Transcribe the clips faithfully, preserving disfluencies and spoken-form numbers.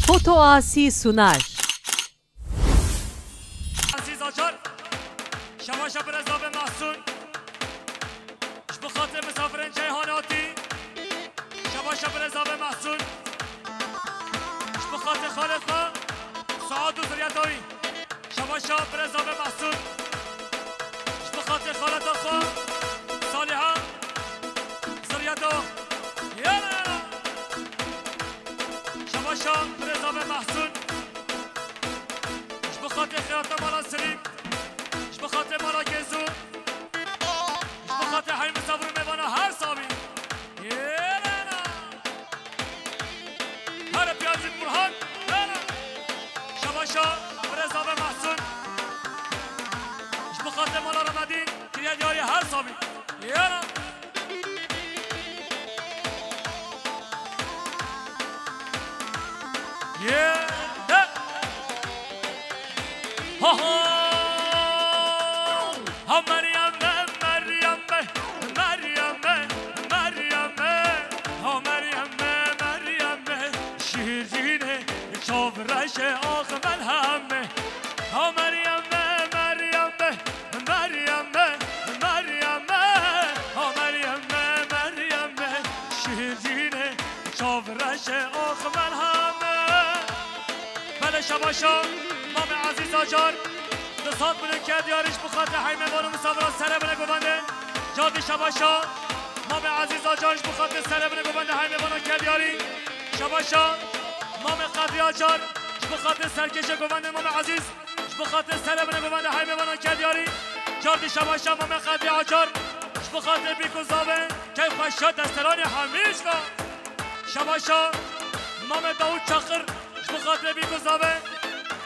Foto Asî Sunar. Ezîz Acar, şebaşa birêz Zavê Mahsûn, ji bo xatirê misafirên Ceyhanatî, şebaşa birêz Zavê Mahsûn, ji bo xatirê xalê xwe, Saad û ziryeta wî, şebaşa birêz Zavê Mahsûn, ji bo xatirê xaleta xwe, Saliha, ziryeta, yala, yala. Şebaşa birêz Zavê Mahsûn, ji bo xatirê xêrata mala Silîm, ji bo xatirê mala Gêzû, ji bo xatirê hemî misafir û mêvana her sabî. Yêrena. Here Piyazî Burhan. Yêrena. Şebaşa birêz Zavê Mahsûn, ji bo xatirê mala Remedîn, kiriye diyarî her sabî. Yêrena. Ye, de. Ha, ha. Ha, Meryem be, Meryem be, Meryem be, Meryem be. Ha, Meryem be, Meryem be, şîrcînê, çav reşê, ax melhem be. Ha, Meryem be, Meryem be, Meryem be, Meryem be, ha Meryem be, Meryem be, şîrcînê, çav reşê, ax melhem be. Belê şebaşa, Mamê Ezîz Acar, di sed bine ke diyarî ji bo xatirê hemî mêvan û misafiran sere bine govendê. Cardî şebaşa, Mamê Ezîz Acar ji bo xatirê sere bine govendê hemî mêvanan ke diyarî. Şebaşa, Mamê Qedrî Acar, ji bo xatirê serkêşê govendê Mamê Ezîz. Ji bo xatirê sere bine govendê hemî mêvanan ke diyarî. Cardî şebaşa Mamê Qedrî Acar, ji bo xatirê bîk û zavê, keyfxweşiya desteranê hemî jî. Şebaşa Mamê Dawûd Çakir, ji bo xatirê bîk û zavê,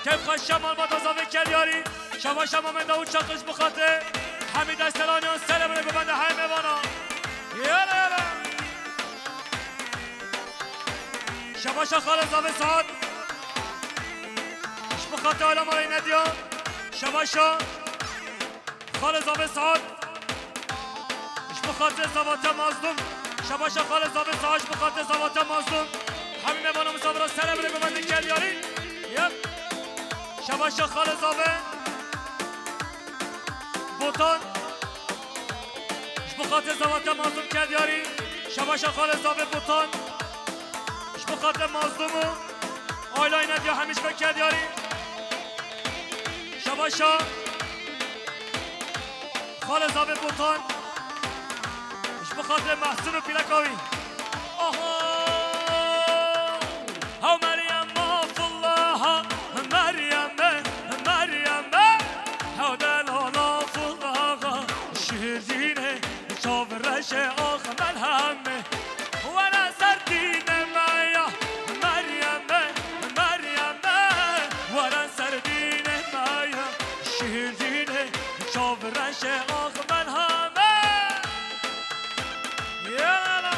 keyfxweşiya malbata zavê ke diyarî. Şebaşa Mamê Dawûd Çakir ji bo xatirê hemî desteranê sere bine govendê hemî mêvanan. Yala, yala. Şebaşa xalê zavê Saad. Ji bo xatirê ala malê Nediya. Şebaşa xalê zavê Saad. Ji bo xatirê zavate Mazlûm. Şebaşa xalê zavê Saad ji bo xatirê zavate Mazlûm. Hemî mêvan û misafiran sere bine govendê ke diyarî. Yep. Şebaşa xalê zavê Botan. Ji bo xatirê zavate Mazlûm ke diyarî. Şebaşa xalê zavê Botan. Ji bo xatirê Mazlûm û aîlayê Nediya hemî jî ke diyarî. Şebaşa xalê zavê Botan. Ji bo xatirê Mehsûn û pîleka wî. Aha! Hew Meryem Afullaha, Meryem e, Meryem e. Hew delala Fullaha, şirdînê, çav reşê, ax melhem e. Were ser dînê me ya, Meryem e, Meryem e. Were ser dînê me ya, şirdînê, çav reşê, ax melhem e. Yala.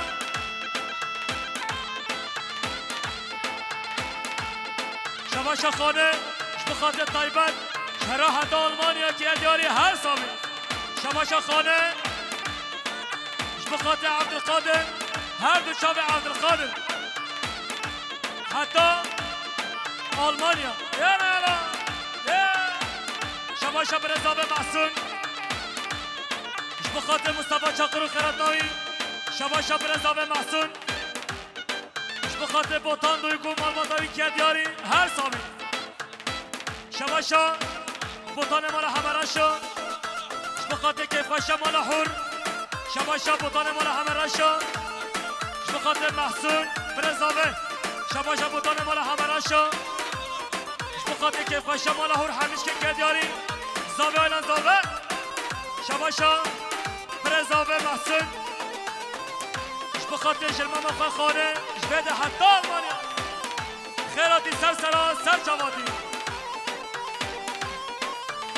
Şebaşa Xane, ji bo xatirê taybet, ji Hera heta Almanya ke diyarî her sabî. Şebaşa Xane, ji bo xatirê Evdilqadir, her du çavê Evdilqadir. Heta Almanya. Yala, yala. Ye. Şebaşa birêz Zavê Mehsûn. Ji bo xatirê Mustafa Çakir û xêratna wî. Şebaşa birêz Zavê Mehsûn. Ji bo xatirê Botan Duygu û malbata wî ke diyarî her sabî. Şebaşa Botanê mala Hemereşa. Ji bo xatirê keyfxweşiya mala Hûr. Şebaşa Botanê mala Hemereşa. Ji bo xatirê Mehsûn, birêz Zavê. Şebaşa Botanê mala Hemereşa. Ji bo xatirê keyfxweşiya mala Hûr hemî jî ke diyarî. Zavê Aylan Zavê. Şebaşa birêz Zavê Mehsûn. Ji bo xatirê jilmama xwe Xane. Ji vê de heta Almanya. Xêratî ser sera, ser çavatî.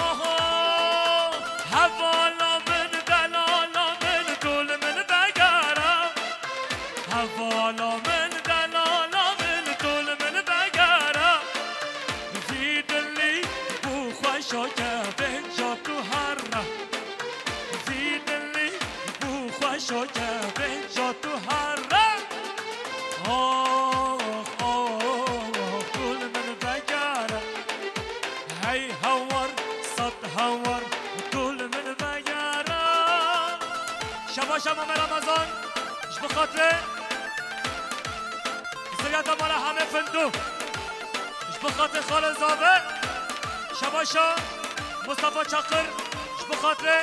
Aha, hevala min, delala min, dol min vegere. Hevala min, delala min, dol min vegere. Vî dilî bû xweşa ke bênca tu here. Vî dilî bû xweşa ke bênca tu here. Ax, ax, ax, Şabaşa Mame Ramazan, ji bo xatirê ziriyeta mala Hemê Findû. Ji bo xatirê Xalê Zave, şabaşa Mustafa Çakir, ji bo xatirê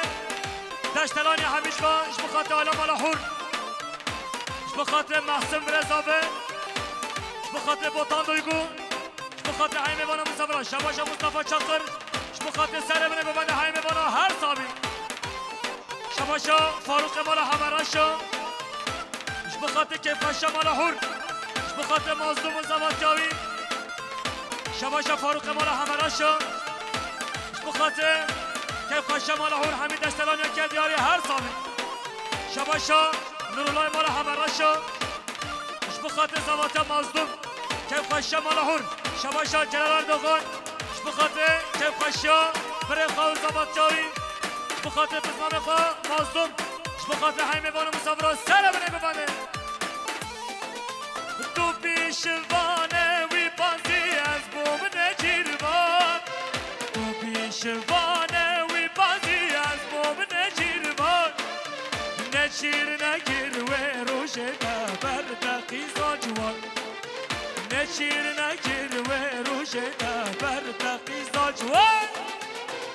Deştelanê Hemîşva, ji bo xatirê aîla mala Hûr. Ji bo xatirê Mehsin Birê Zave, ji bo xatirê Botan Duygu, ji bo xatirê hemê vana misafira, şabaşa Mustafa Çakir, ji bo xatirê serê binê govendê hemê vana her sabî. Şabaşa Farûqê mala Hemeraşa, ji bo xatirê kêfxweşa mala Hûr, ji bo xatirê Mazlûm û Zevatya wî. Şabaşa Farûqê mala Hemeraşa, ji bo xatirê kêfxweşa mala Hûr, hemî Deştelanê ke diyarî her sabî. Şabaşa Nurulay mala Hemeraşa, ji bo xatirê Zevatya Mazlûm, kêfxweşa mala Hûr. Şabaşa Celal Erdogan, ji bo xatirê kêfxweşiya birê xwe û Zevatya wî, ji bo xatirê pismamê xwe Mazlûm, ji bo xatirê hemê vana misafira serê binê govendê. Tu pîşvanê wî pazî ez bûm nêçîrvan. Tu pîşvanê wî pazî ez bûm nêçîrvan. Neçîr nekir wê rojê te ber te qîza ciwan. Neçîr nekir wê rojê te ber te qîza ciwan.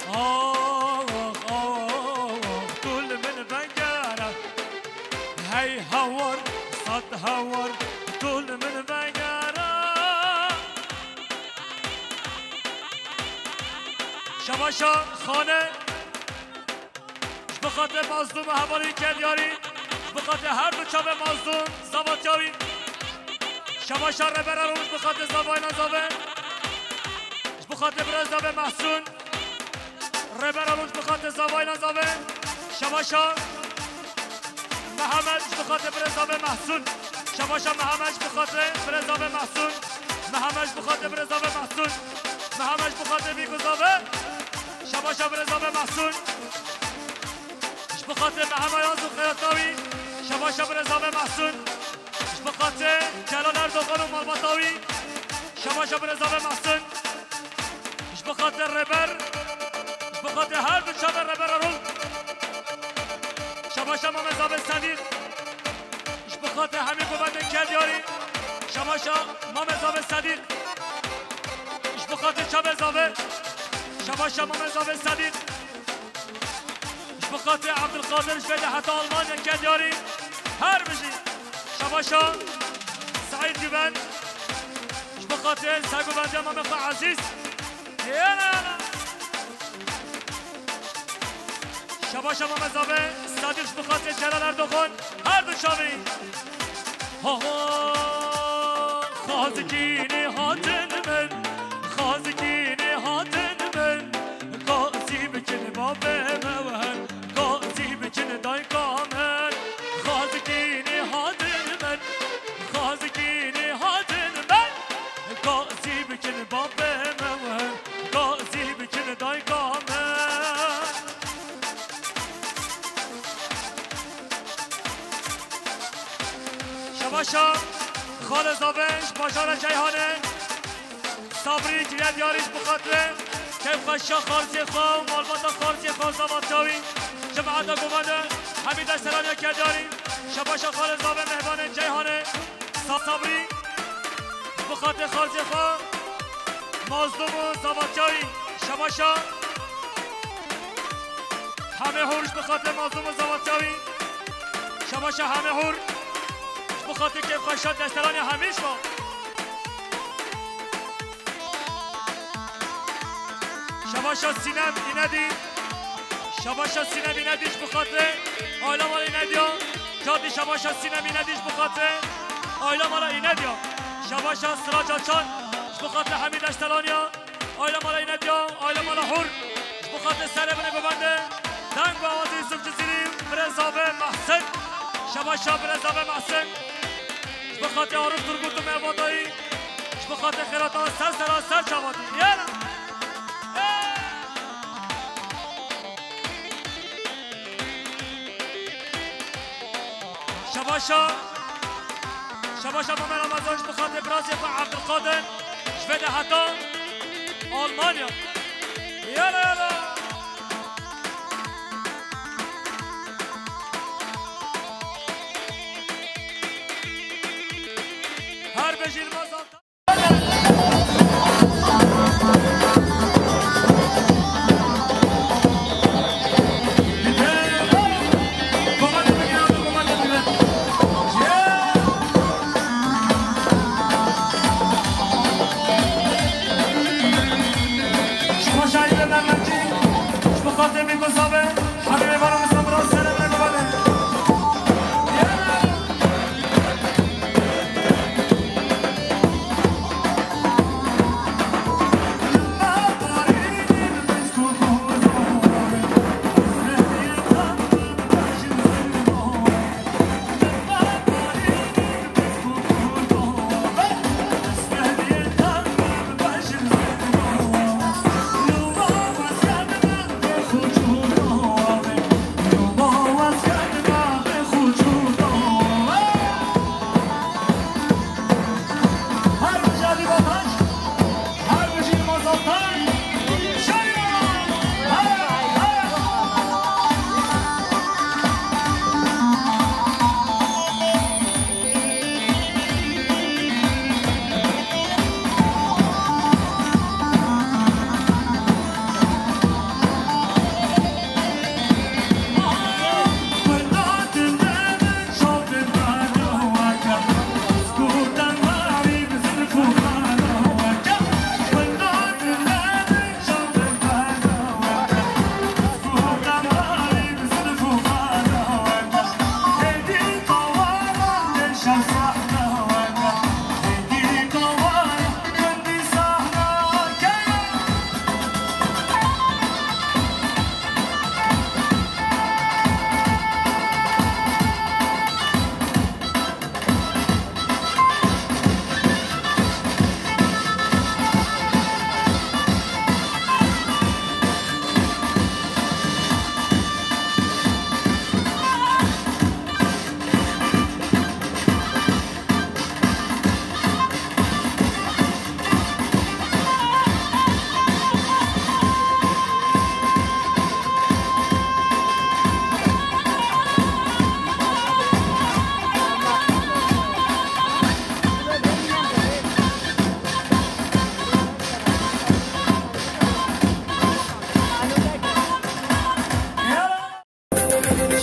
Ax, ax, ax, tu li min vengere. Hey hawar, sed hawar, tu li min vengere. Şabaşa Xane, ji bo xatirê Mazlûm û hevalên ke diyarî, ji bo xatirê her du çavê Mazlûm, Zevatya wî. Şabaşa Rêber Erol, ji bo xatirê Zavayna Zave, ji bo xatirê Birê Zave Mehsûn. Rêber Erol, ji bo xatirê Zavayna Zave. Şabaşa Mihemed, ji bo xatirê Birê Zave Mehsûn. Şabaşa Mihemed, ji bo xatirê Birê Zave Mehsûn. Mihemed, ji bo xatirê Birê Zave Mehsûn. Mihemed, ji bo xatirê Vîgo Zave. Şabaşa Birê Zave Mehsûn. Ji bo xatirê Mihemed Yaz û xeyreta wî. Şabaşa Birê Zave Mehsûn. Ji bo xatirê Celal Erdogan û malbata wî. Şabaşa Birê Zave Mehsûn. Ji bo xatirê Rêber, ji bo xatirê her du çavê Rêber Erol. Şabaşa Mame Zave Sedîq. Ji bo xatirê hemî govendên ke diyarî. Şabaşa Mame Zave Sedîq. Ji bo xatirê çavê Zave. Şabaşa Mame Zave Sedîq. Ji bo xatirê Abdulkadir ji vê de heta Almanya ke diyarî. Her bijî. Şabaşa Saîd Güven. Ji bo xatirê sergovendiya mamê xwe ezîz. Yena, yena. Şabaşa Mame Zave Sedîq, ji bo xatirê Celal Erdogan. Her du çavê. Ha ha, xazikînê hatin min, xazikînê hatin min, gazî bikin bavê me wen, gazî bikin dayka min, xazikînê hatin min, xazikînê hatin min, gazî bikin bavê me wen, gazî bikin dayka min. Şebaşa Xalê Zave ji bajara Ceyhanê, Sabrî kiriye diyarî ji bo xatirê keyfxweşiya xarziyê xwe û malbata xarziyê xwe Zavatya wî. Cemaeta govende hemî de seraniya kir diyarî. Şebaşa Xalê Zave mehvanê Ceyhanê, Sa-, Sabrî ji bo xatirê xarziyê xwe Mazlûm û Zavatya wî. Şebaşa Hemê Hûr ji bo xatirê Mazlûm û Zavatya wî. Şebaşa Hemê Hûr ji bo xatirê keyfxweşiya Deştelanê hemî ji bo. Şebaşa Sînem Înedî. Şebaşa Sînem Înedî ji bo xatirê aîla mala Înediya. Cadî şebaşa Sînem Înedî ji bo xatirê aîla mala Înediya. Şebaşa Sirac Açan ji bo xatirê hemî Deştelaniya. Aîla mala Înediya, aîla mala Hûr. Ji bo xatirê serê binê govende. Deng û awazê Yusuf Cizîrî, Birê Zave Mehsin. Şebaşa Birê Zave Mehsin. Ji bo xatirê Arif Turgut û Mevadayî. Ji bo xatirê xêrata ser sera ser çavatî. Yena. Şebaşa, şebaşa Mame Ramazan ji bo xatirê birazê xwe Abdulkadir ji vê de heta Almanya. Yala yala.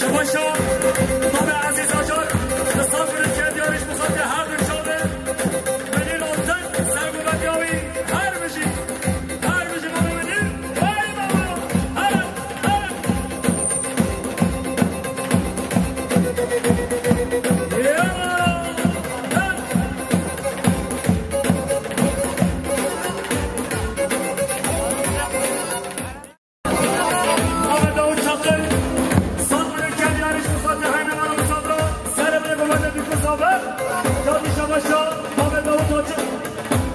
Şebaşa, Mame Ezîz Acar, li Safirê Kediyarî ji bo xatirê her du çavê Welî Altın, sergûvediya wî her bijî, her bijî Mame Welî, vay baba, hele, hele. Ahmet Davut Çakır, Samsun'un kendi yarış fırsatı hemen alın Sabra. Serebine babada bir kız haber. Tabii Şabaşa, Ahmet Davut Çakır.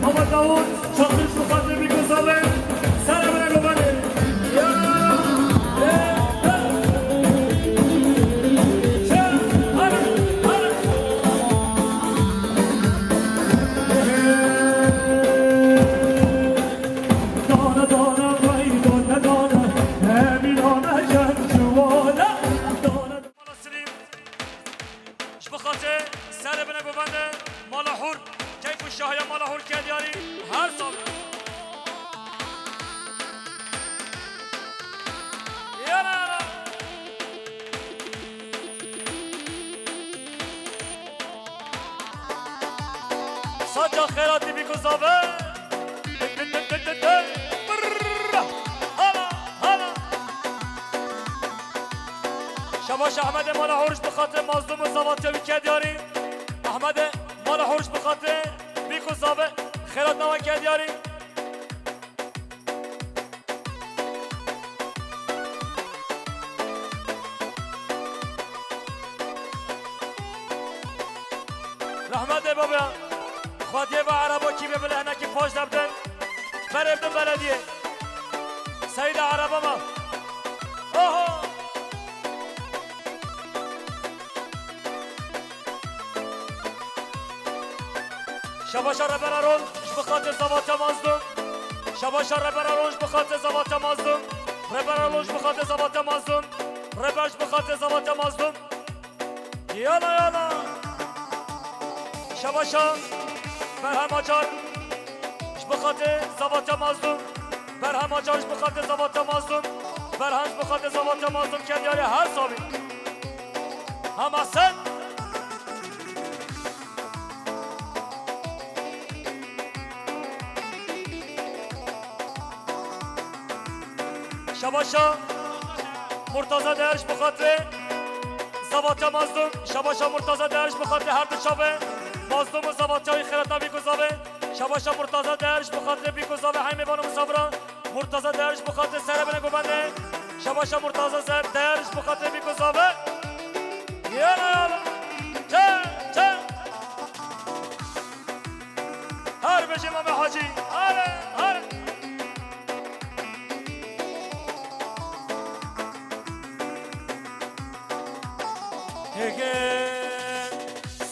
Ahmet Davut Çakır fırsatı bir kız haber. Serebine babada. Ya, ya, ya. Şey, hadi, hadi. Dana dana vay dana dana, Emînane gel ciwane. Dana dana Silîm. Ji bo xatirê serê bine govende mala hûr, keyf û şahiya mala hûr Kediyarî her sal. Yara yara. Saca xêratî bî ku zave. Tik, tik, tik, tik, tik, tik. Brrr. Hala, hala. Şabaş Ehmedê mala horiş bi xatirê Mazlûm û Zavatya wî Kediyarî. Ehmedê mala horiş bi xatirê bî ku zave. Xêrat nawa Kediyarî. Rehmetê baba, xwediyê ve ereba kî bê bile hinekî paş de bidin. Berê bidin belediyê. Seyda ereba me. Oho! Şabaşa Rebera Ron ji bi xatir Zavatya Mazlum. Şabaşa Rebera Ron ji bi xatir Zavatya Mazlum. Rebera Ron ji bi xatir Zavatya Mazlum. Reber ji bi xatir Zavatya Mazlum. Yala yala. Şabaşa. Berhem Acar, ji bo xatirê Zavatya Mazlûm. Berhem Acar, ji bo xatirê Zavatya Mazlûm. Berhem, ji bo xatirê Zavatya Mazlûm, ket diyarî her sabî. Hema sen. Şabaşa Murtaza Değer ji bo xatirê Zavatya Mazlûm. Şabaşa Murtaza Değer ji bo xatirê her du çavê Mazlûm û Zavatya wî, xêreta bîk û zavê. Şabaşa Murtaza Değer ji bo xatirê bîk û zavê, hey mêvan û misafira. Murtaza Değer ji bo xatirê sere bine govende. Şabaşa Murtaza Ze-, Değer ji bo xatirê bîk û zavê. Yala yala. Çe, çe. Her bêje Mame Hacî. Hare, hare. Hege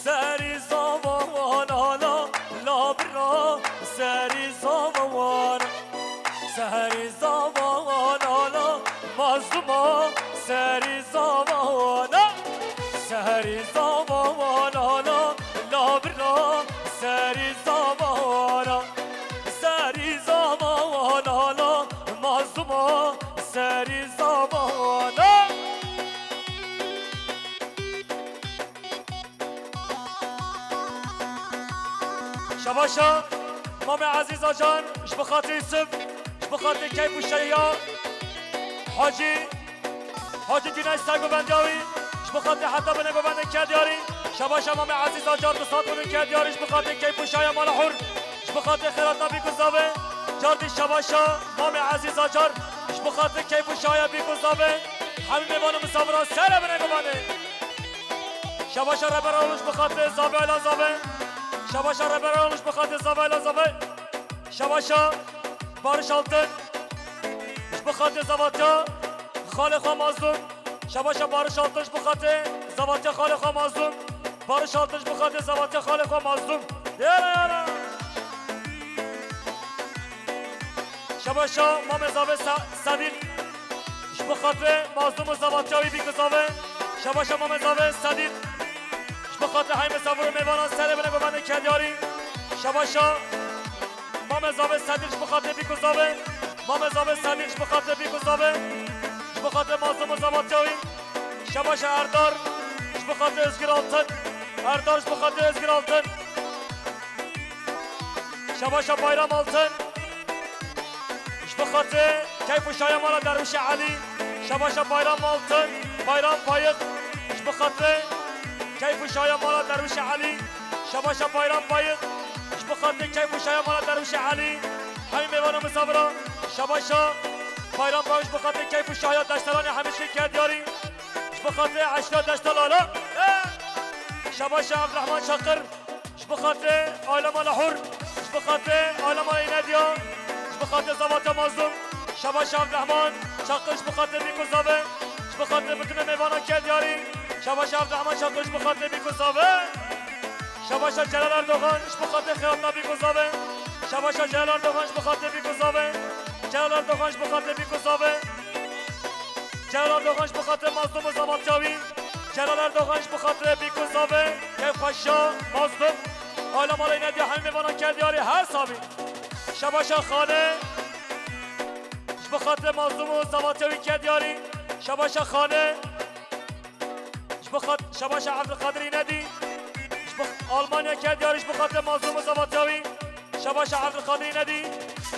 serî zavan ala, labira serî zavan. Serî zavan ala, mazluma serî zavan. Serî zavan ala, labira serî zavan. Serî zavan ala, mazluma serî zavan. Şabaşa Mamê Ezîz Acar, ji bo xatirê Yusuf, ji bo xatirê keyf û şehiya Hacî, Hacî Cüneyt Sergovendiya wî, ji bo xatirê heta bine govendê ket diyarî. Şabaşa Mamê Ezîz Acar, du sed bûn ket diyarî, ji bo xatirê keyf û şehiya mala hûr, ji bo xatirê xêrata bîk û zavê. Cardî şabaşa Mamê Ezîz Acar, ji bo xatirê keyf û şehiya bîk û zavê. Hemî mêvan û misafiran sere bine govendê. Şabaşa Reber Alû ji bo xatirê zavê, ala zavê. Şabaşa Reber Alû ji bo xatirê zavê, ala zavê. Şabaşa Barış Altın ji bo xatirê Zavatya xalê xwe Mazlûm. Şabaşa Barış Altın ji bo xatirê Zavatya xalê xwe Mazlûm. Barış Altın ji bo xatirê Zavatya xalê xwe Mazlûm. Yara, yara. Şabaşa Mamê Zavê Sa-, Sedîq. Ji bo xatirê Mazlûm û Zavatya wî bîk û zavê. Şabaşa Mamê Zavê Sedîq. Ji bo xatirê hemî misafir û mêvanan sere bine govendê ket diyarî. Şabaşa Mamê Zavê Sedîq ji bo xatirê bîk û zavê. Mamê Zavê Sedîq ji bo xatirê bîk û zavê. Ji bo xatirê Mazlûm û Zavatya wî. Şabaşa Erdar ji bo xatirê Ozgir Altın. Erdar ji bo xatirê Ozgir Altın. Şabaşa Bayram Altın. Ji bo xatirê keyf û şaya mala Derwişê Elî. Şabaşa Bayram Altın, Bayram Payık. Ji bo xatirê keyf û şaya mala Derwişê Elî. Şabaşa Bayram Payık. Ji bo xatirê keyf û şaya mala Derwişê Elî. Hemî mêvan û misafira. Şabaşa Bayram Payık ji bo xatirê keyf û şaya Deştelanê hemî şikê ket diyarî. Ji bo xatirê eşra Deşta Lala. Şabaşa Abdurrahman Çakır. Ji bo xatirê aîla mala Hur, ji bo xatirê aîla mala Înediya, ji bo xatirê Zavatya Mazlûm, şabaşa Evdehman Çakır ji bo xatirê bîk û zavê, ji bo xatirê mitinê mêvana ket diyarî, şabaşa Evdehman Çakır ji bo xatirê bîk û zavê, şabaşa Celal Erdogan ji bo xatirê xeyatna bîk û zavê, şabaşa Celal Erdogan ji bo xatirê bîk û zavê, Celal Erdogan ji bo xatirê bîk û zavê. Celal Erdogan ji bo xatirê Mazlûm û Zavatya wî. Celal Erdogan ji bo xatirê bîk û zavê, keyfxweşiya Mazlûm. Aîla mala Înediya hemî mêvanan ket diyarî her sabî. Şabaşa Xanê ji bo xatirê Mazlûm û Zavatya wî ket diyarî. Şabaşa Xanê ji bo xat-, şabaşa Evdilqadir Înedî ji bo Almanya ket diyarî ji bo xatirê Mazlûm û Zavatya wî. Şabaşa Evdilqadir Înedî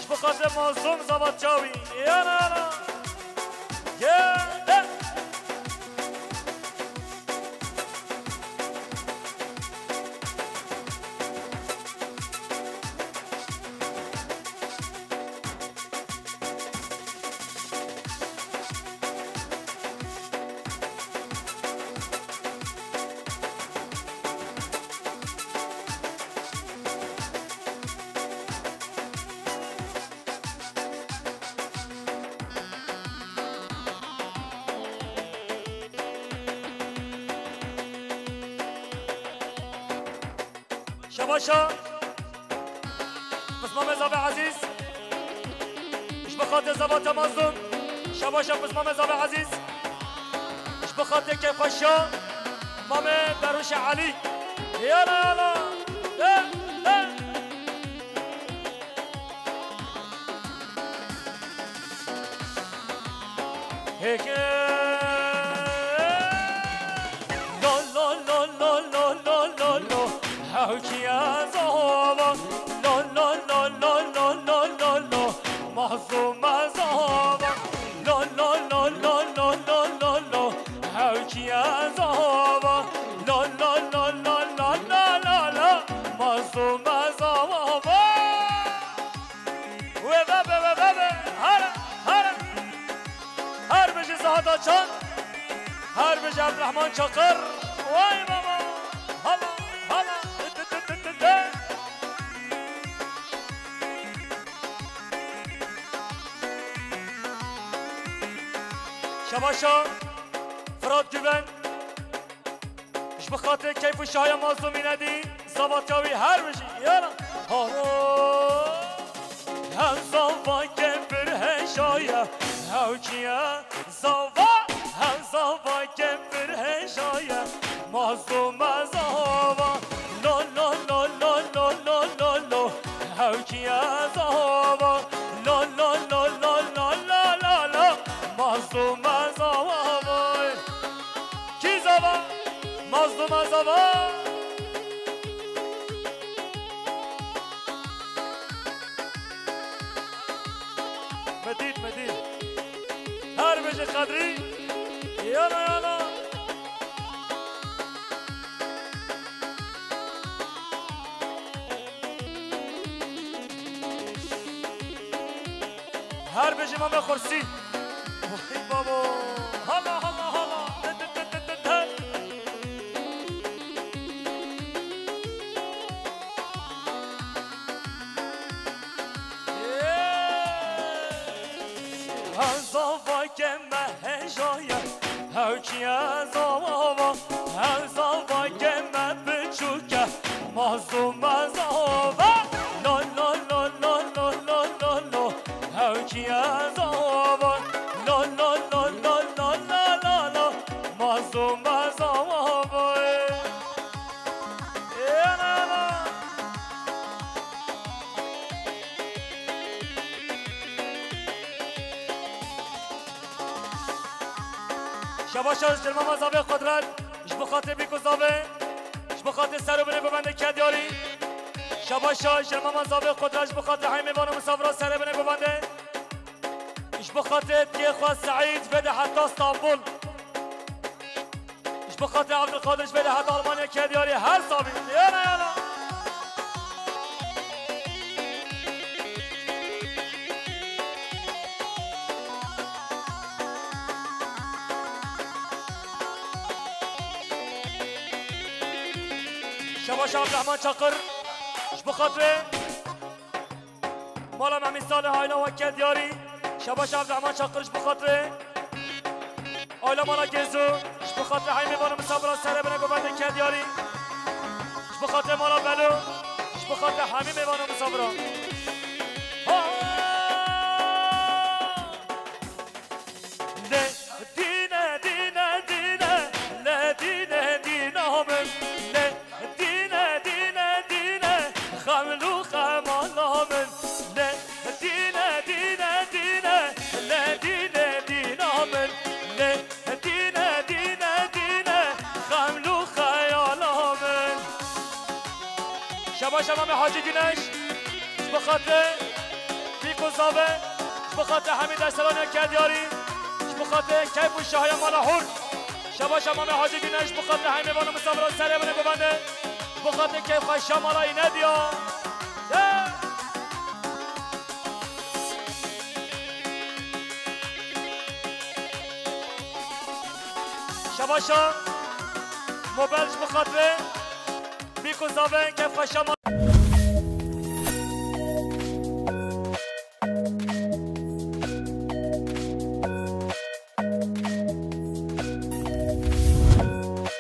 ji bo xatirê Mazlûm Zavatya wî. Yana yana. Gel. Şabaşa Pismamê Zavê Ezîz. Ji bo xatirê Zavatya Mazlûm. Şabaşa Pismamê Zavê Ezîz. Ji bo xatirê keyfxweşiya Mamê Derwişê Elî. Yala yala. Eh, eh. Heke. Lo, lo, lo, lo, lo, lo, lo, lo. Hewkiye zava. Lo, lo, lo, lo, lo, lo, lo, lo. Mazlûme zava. Lo, lo, lo, lo, lo, lo, lo, lo. Hewkiye zava. Lo, lo, lo, lo, lo, lo, lo, lo. Mazlûme zava. Wê vebe, wê vebe. Hara, hara. Her bijî Zahata Çand. Her bijî Evdirehman Çakir. Way baba. Hala, hala. Tı, tı, tı, tı, tı, tı. Şebaşa Firat Güven. Ji bo xatirê keyf û şahiya Mazlûmî nedî, zavatiya wî her bijî, yala. Haro. Hem zavake pir hejaye, hewkiye zava, hem zavake pir hejaye, Mazlûme zava. Lo, lo, lo, lo, lo, lo, lo, lo. Hewkiye zava. Lo, lo, lo, lo, lo, lo, lo, lo. Mazlûme zava. Kî zava? Mazlûma zava. Medîd, medîd. Her bijî Qedrî. Yana, yana. Her bijî Mamê Xursî. Oy babo. Hala, hala, hala. Tı, tı, tı, tı, tı, tı. Ê! Her zavake me hejaye, hewkiye zava, her zavake me biçûke, Mazlûme zava. Lo, lo, lo, lo, lo, lo, lo, lo. Hewkiye zava. Lo, lo, lo, lo, lo, lo, lo, lo. Mazlûme zava. Ê, ana, ana. Şebaşa Cilmama Zavê Qudret, ji bo xatirê Bîk û Zavê, ji bo xatirê ser û binê govendê Kediyarî. Şebaşa Cilmama Zavê Qudret, ji bo xatirê hemî mêvan û misafira serê binê govendê. Ji bo xatirê diyê xwe Seîd vê de heta Stenbul. Ji bo xatirê Evdilqadir ji vê de heta Almanya Kediyarî her savî. Yana, yana. Şebaş Evdirehman Çakir, ji bo xatirê mala Mehmî Salih, aîla we Kediyarî. Şebaş Evdirehman Çakir, ji bo xatirê aîla mala Gêzo, ji bo xatirê hemî mêvan û misafira serê binê govendê Kediyarî. Ji bo xatirê mala Belo, ji bo xatirê hemî mêvan û misafira. Ha! Lê dîne, dîne, dîne, lê dîne, dîna min, lê dîne, dîne, dîne, xeml û xemala min, lê dîne, dîne, dîne, lê dîne, dîna min, lê dîne, dîne, dîne, xeml û xeyala min. Şebaşa Mamê Hacî Güneş, ji bo xatirê Bîk û Zavê, ji bo xatirê hemî dersalaniya Kediyarî, ji bo xatirê keyf û şahiya mala Hûr. Şebaşa Mamê Hacî Güneş, ji bo xatirê hemî mêvan û misafira serê binê govendê, ji bo xatirê keyfxweşiya mala Înediya. De! Şebaşa Mobel, ji bo xatirê Bîk û Zavê, keyfxweşiya mala